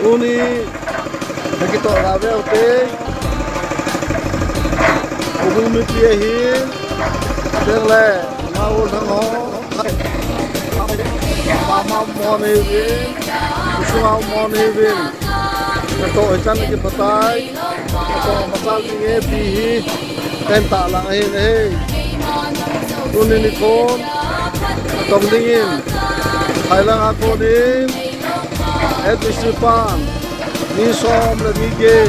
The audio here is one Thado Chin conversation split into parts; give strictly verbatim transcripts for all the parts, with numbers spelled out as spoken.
Tuni, nakitoh la veu te. Houbung mipi ahin, teng le, ma u thang ho. Mama mo nei vin, sunga mo nei vin. Natoh hichan kiphatai, natoh machal ding e ti hi, ken tah lang ahin ahi. Tuni nikhon, natong dingin, Thailand a konin, F B C pan, mi som le mi get,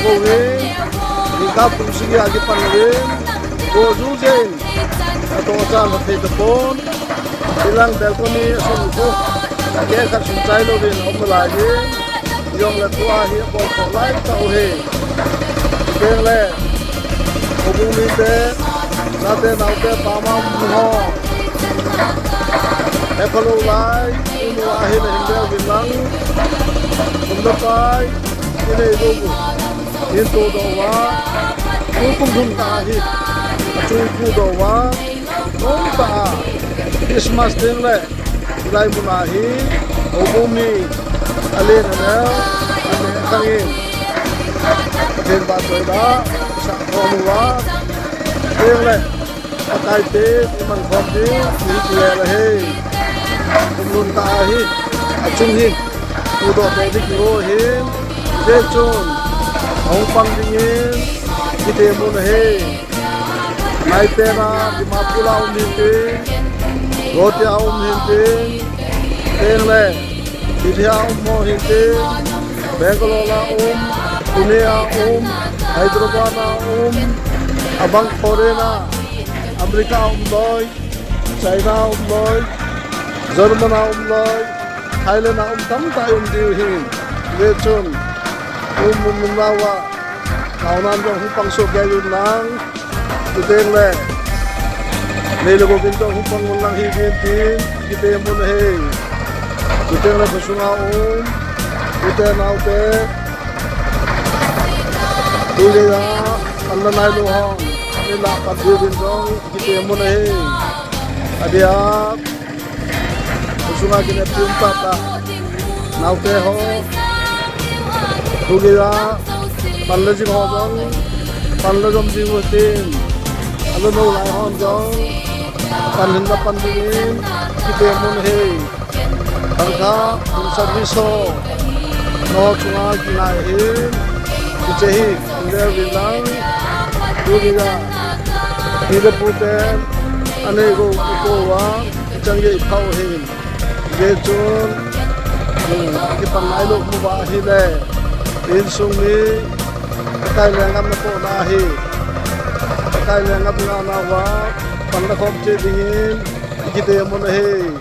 kouvin, ni ka pum sigi a kipan uvin, ko ju jen, natoh chan pha thei tapon, ilang balcony a sung khu, ke khat sung chai louvin, um lai hi, jong le tua hi, bol kho lai tau hi. Teng le, houbung mite, nate naote, pama mun ho. Hepha lou lai, inu ahin ahin veu vin lang. Kum da pai, inei lou bu. Hin to do va. Ku kum dun ta hi. Achung ku do va. Nong ta. Christmas teng le. Hilai mun a hi, houbung mi, alen aneo, alen akhangin, Pathen vahchoi da, sa khom uva, teng le, Pakai te, iman khom ding, ihi ti le la hi, kum lhun ta hi, achung hi, pudoh te ding kiho hi, hijeh chun, ahung pang dingin, kiti mun ahi. Nai pen a, Dimapur a um hinte, Guwahati a um hinte, teng le, Delhi a um ho hinte, Bangalore a um, Pune a um, Hyderabad a um, abang foreign a, America a um loi, China a um loi, German a um loi, Thailand a um tamtah um diu hi, hijeh chun, um, um, um, nau a, nau nan jong hung pang soh kei un lang, Chuteng le, nei le gou vin jong hung pang un lang hi vin tin, kiti mun ahi. Chuteng le khosung a um, ute naote, tule a, an la nai lou hon, ni la pat diu vin jong, kiti mun ahi. Adia, Khosung a kineppi um tahtah naote ho. Tugei a pan le jing ho jong pan le jom jing u hitin, alunglai hon jong pan hin la pan dingin kiti mun ahi. Thangthah in service ho nangho chunga kingai ahin, hiche hi in vel vin lang. Tugei a pi le pu ten anei gou u kou a, ichan gei phah u ahin. Hijeh chun, um, akipan nailou mu uva ahile, insung mi, Pakai lenggam napohna ahi. Pakai lenggam nganau va, pan nakhom cheh dingin, ikiti mun ahi.